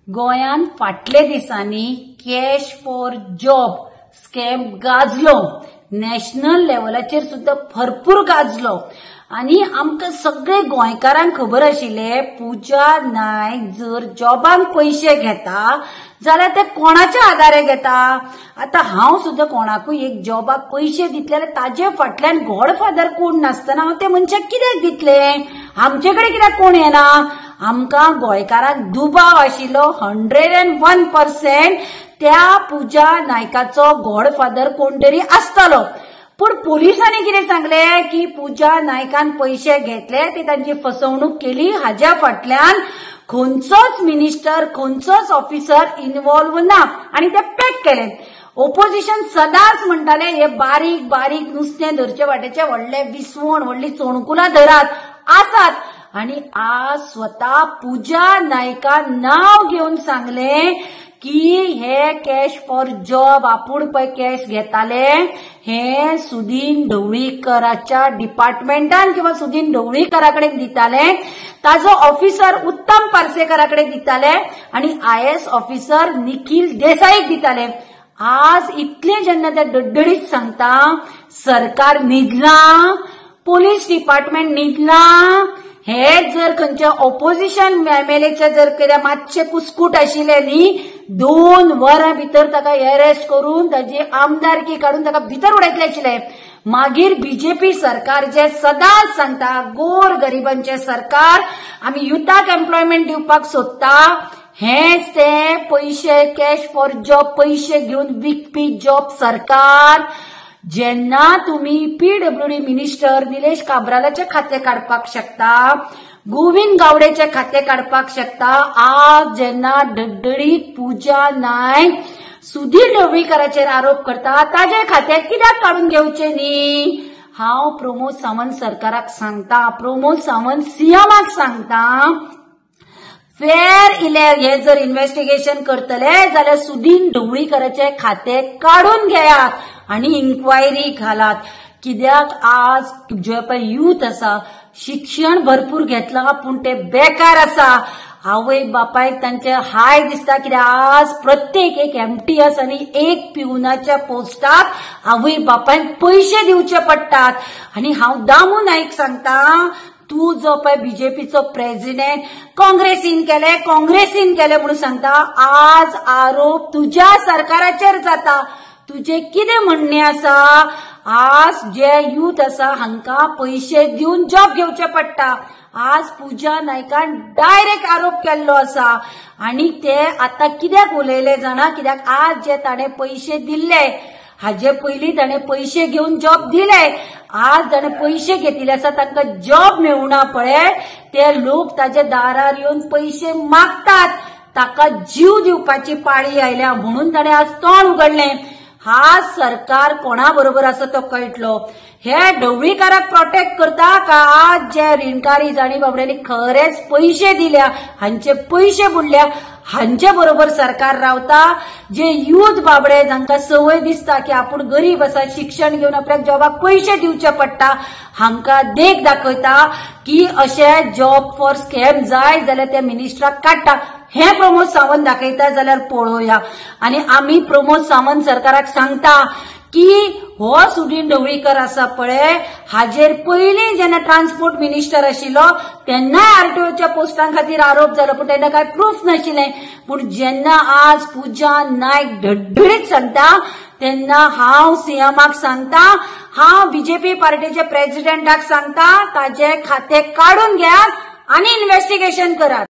गोंयांत फाटले दिसांनी कॅश फॉर जॉब स्कॅम गाजलो, नॅशनल लेवलाचेर सुद्धा भरपूर गाजलो. आनी आमकां सगळे गोंयकारांक खबर आशिल्लें पूजा नायक जर जॉबांक पयशे घेता जाल्यार ते कोणाच्या आधारे घेता. आतां हांव सुद्धा कोणाकूय एक जॉबाक पयशे दितले जाल्यार ताजे फाटल्यान गॉडफादर कोण नासतना हांव ते मनशाक कित्याक दितले? आमचे कडेन कित्याक कोण येना? आमकां गोंयकारांक दुबाव आशिल्लो 101% त्या पूजा नायकाचो गॉडफादर कोण तरी आसतलो. पूण पोलिसांनी कितें सांगलें की पूजा नायकान पयशे घेतले, ते तांची फसवणूक केली, हाज्या फाटल्यान खंयचोच मिनिस्टर खंयचोच ऑफिसर इन्वॉल्व ना आनी ते पॅक केले. ओपोजिशन सदांच म्हणटाले हे बारीक बारीक नुस्तें धरचे वाटेचे व्हडले विस्वण व्हडली चोणकुलां धरात आसात. आनी आज स्वता पूजा नायकान नांव घेवन सांगलें की हे कॅश फॉर जॉब आपूण पळय कॅश घेताले हे सुदीन ढवळीकराच्या डिपार्टमेंटान किंवा सुदीन ढवळीकरा कडेन दिताले, ताजो ऑफिसर उत्तम पार्सेकरा कडेन दिताले आनी IAS officer Nikhil देसाईक दिताले. आज इतले जेन्ना ते डड्डडीत सांगता सरकार न्हिदलां, पोलीस डिपार्टमेंट न्हिदलां, हे जर खंयच्या ओपोजिशन एमएलएचे जर कितें मातशें कुस्कूट आशिल्लें न्ही, 2 वरां भितर ताका अरेस्ट करून ताजी आमदारकी काडून ताका भितर उडयतले आशिल्ले. मागीर बीजेपी सरकार जे सदांच सांगता गोर गरिबांचें सरकार, आमी युथाक एम्प्लॉयमेंट दिवपाक सोदता, हेच ते पयशे कॅश फॉर जॉब पयशे घेवन विकपी जॉब सरकार. जेन्ना तुम्ही पीडब्ल्यूडी मिनिस्टर निलेश काब्रालाचे खाते काडपाक शकता, गोविंद गावडेचे खाते काडपाक शकता, आज जेन्ना डड्डडीत पूजा नायक सुधीर ढवळीकराचेर आरोप करता ताजे खाते कित्याक काडून घेवचे न्ही? हांव प्रमोद सावंत सरकाराक सांगता, प्रमोद सावंत सीएमाक सांगता, फेर हे जर इन्व्हेस्टिगेशन करतले जाल्यार सुदीन ढवळीकराचे खाते काडून घेयात आनी इन्क्वायरी घालात. कित्याक आज जे पळय यूथ आसा शिक्षण भरपूर घेतलां पूण ते बेकार आसा. आवय बापायक तांचे हाय दिसता कित्याक आज प्रत्येक एक MTS आनी एक पिवनाच्या पोस्टाक आवय बापायक पयशे दिवचे पडटात. आनी हांव दामू नायक सांगता, तू जो पळय बीजेपीचो प्रेसिडेंट काँग्रेसीन केले काँग्रेसीन केले म्हणून सांगता, आज आरोप तुज्या सरकाराचेर जाता. तुजे कितें म्हणणें आसा? आज जे यूथ आसा हांकां पयशे दिवन जॉब घेवचे पडटा. आज पूजा नायकान डायरेक्ट आरोप केल्लो आसा आनी ते आतां कित्याक उलयले जाणा? कित्याक आज जे ताणें पयशे दिल्ले हाजे पयलीं ताणें पयशे घेवन जॉब दिले, आज ताणें पयशे घेतिल्ले आसा तांकां जॉब मेळुना पळय, ते लोक ताजे दारार येवन पयशे मागतात, ताका जीव दिवपाची पाळी आयल्या म्हणून ताणें आज तोंड उगडलें. हा सरकार कोणा बरोबर आसा तो कळटलो. हे ढवळीकाराक प्रोटेक्ट करता का आज जे रिणकारी जाणी बाबड्यांनी खरेंच पयशे दिल्या, हांचे पयशे बुडल्या, हांचे बरोबर सरकार रावता? जे यूथ बाबडे जांकां संवय दिसता की आपूण गरीब आसा, शिक्षण घेवन आपल्याक जॉबाक पयशे दिवचे पडटा, हांकां देख दाखयता की अशे जॉब फॉर स्कॅम जाय जाल्यार त्या मिनिस्टराक काडटा. हे प्रमोद सावंत दाखयता जाल्यार पळोवया. आनी आमी प्रमोद सावंत सरकाराक सांगता की हो सुदीन ढवळीकर आसा पळय, हाजेर पयलीं जेन्ना ट्रान्सपोर्ट मिनिस्टर आशिल्लो तेन्नाय आरटीओच्या पोस्टां खातीर आरोप जालो, पूण तेन्ना कांय प्रूफ नाशिल्लें. पूण जेन्ना आज पूजा नायक डड्डडीत सांगता तेन्ना हांव सीएमाक सांगता, हांव बीजेपी पार्टीच्या प्रेसिडेंटाक सांगता, ताजे खाते काडून घेयात आनी इन्व्हेस्टिगेशन करात.